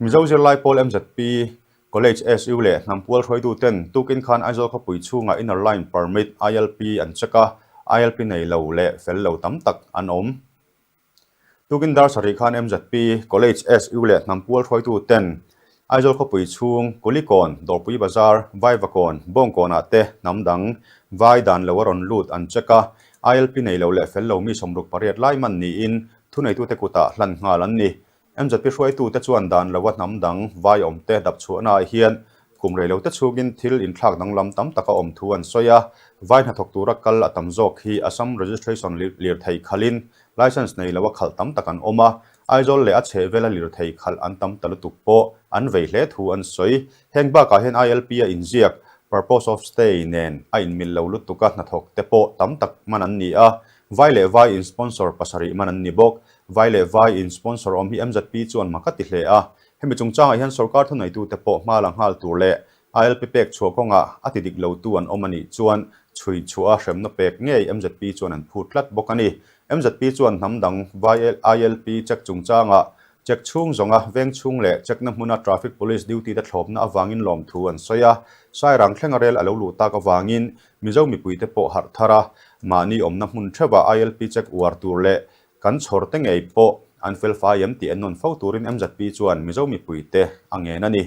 Mizo zirlai pawl MZP, College SU leh hnam pual hruaituten tukin khan Aizawl khawpui chhungah Inner Line Permit, ILP, an check a, ILP nei lo leh fel lo tam tak an awm. Tukin dar sarih khan MZP, College SU leh hnam pual hruaituten Aizawl khawpui chhung Kulikawn, Dawrpui Bazar, Vaivakawn, Bawngkawnah te hnam dang vai dan lo a rawn lut an check a, ILP nei lo leh fel lo mi 68 lai man niin thuneitute kutah hlan nghal an ni. MZP hruaitute chuan dan lova hnam dang vai awmte dap chhuahnaah hian kum reilote chhungin thil inthlak danglam tam tak a awm thu an sawi a. Vai hnathawk tura kal a tam zawk hi Assam Registration lirthei khalhin licence nei loa khalh tam tak an awm a, Aizawl leh a chhehvela lirthei khalh an tam ta lutuk pawh an vei hle thu an sawi. Heng bakah hian ILP a inziak, purpose of stay, nen a inmil lo lutuka hnathawk te pawh tam tak man an ni a, vai leh vai in sponsor pasarih man an ni bawk. Vai leh vai in sponsor awm hi MZP chuan mak a ti hle a, hemi chungchangah hian sorkar thuneitute pawh hma la nghal tur leh ILP pek chhuah kawngah a ti dik lotu an awm a nih chuan chhui chhuah a hremna pek ngei MZP chuan an phut tlat bawk a ni. MZP chuan hnam dang vai ILP check chungchangah check chhung zawnga veng chhung leh check-na hmuna traffic police duty te thlawpna avangin lawmthu an sawi a, Sairang thlenga rel a lo luh tak avangin Mizo mipuite pawh harh thar a, mahni awmna hmun theuhah ILP check uar tur leh Kan chhawr te ngei pawh an fel fai em tih en nawn fo turin MZP chuan Mizo mipuite a ngen a ni.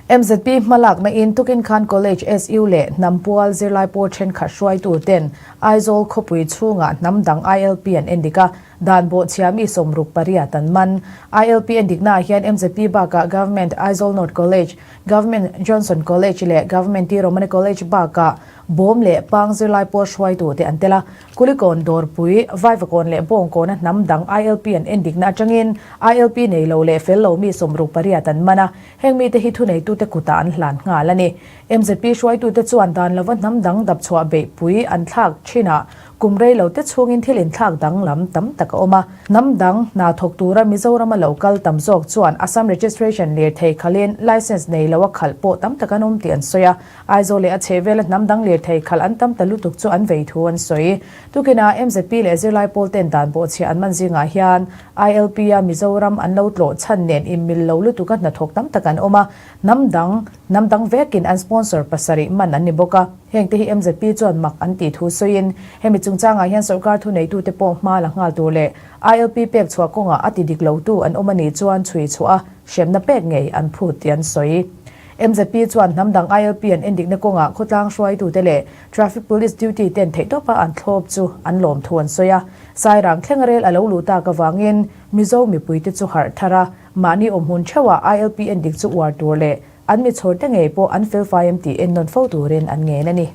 MZP hmalakna in tukin khan College SU leh hnam pual zirlai pawl thenkhat hruaitu ten Aizawl khawpui chhungah hnam dang ILP an endik a, dan bawhchhia mi 68 an man. ILP endiknaah hian MZP bakah Government Aizawl North College, Government Johnson College leh Government T Romani College bakah Bawm leh Pang zirlai pawl hruaitu te an tel a. Kulikawn Dawrpui, Vaivakawn leh Bawngkawna hnam dang ILP an endikna atangin ILP nei lo leh fel lo mi 68 an man a, heng mite hi thuneitute kutah an hlan nghal a ni. MZP hruaitute chuan dan lova hnam dang dapchhuah beihpui an thlak thinah kum rei lo te chhungin thil inthlak danglam tam tak a awm a. Hnam dang hna thawk tura Mizorama lo kal tam zawk chuan Assam Registration lirthei khalin licence nei lo a khalh pawh tam tak an awm tih an sawi a. Aizawl leh a chhehvela hnam dang lirthei khalh an tam ta lutuk chu an vei thu an sawi. Tukinah MZP leh zirlai pawl ten dan bawhchhiah an man zingah hian ILP a Mizoram an lo tlawh chhan nen inmil lo lutuka hnathawk tam tak an awm a, hnam dang hnam dang vekin an sponsor pasarih man an ni bawk a. Hengte hi MZP chuan mak an tih thu sawiin hemi chungchangah hian sorkar thuneitute pawh hma la nghal tur leh ILP pek chhuah kawngah a ti dik lotu an awm a nih chuan chhui chhuah a hremna pek ngei an phut tih an sawi. MZP chuan hnam dang ILP an endikna kawngah khawtlang hruaitute leh Traffic Police duty ten theihtawpa an thlawp chu an lawm thu an sawi a. Sairang thlenga rel a lo luh tak avangin Mizo mipuite chu harh thar a, mahni awmhmun theuhah ILP endik chu uar tur leh an mi chhawrte ngei pawh an felfai em tih ennawn fo turin an ngen a ni.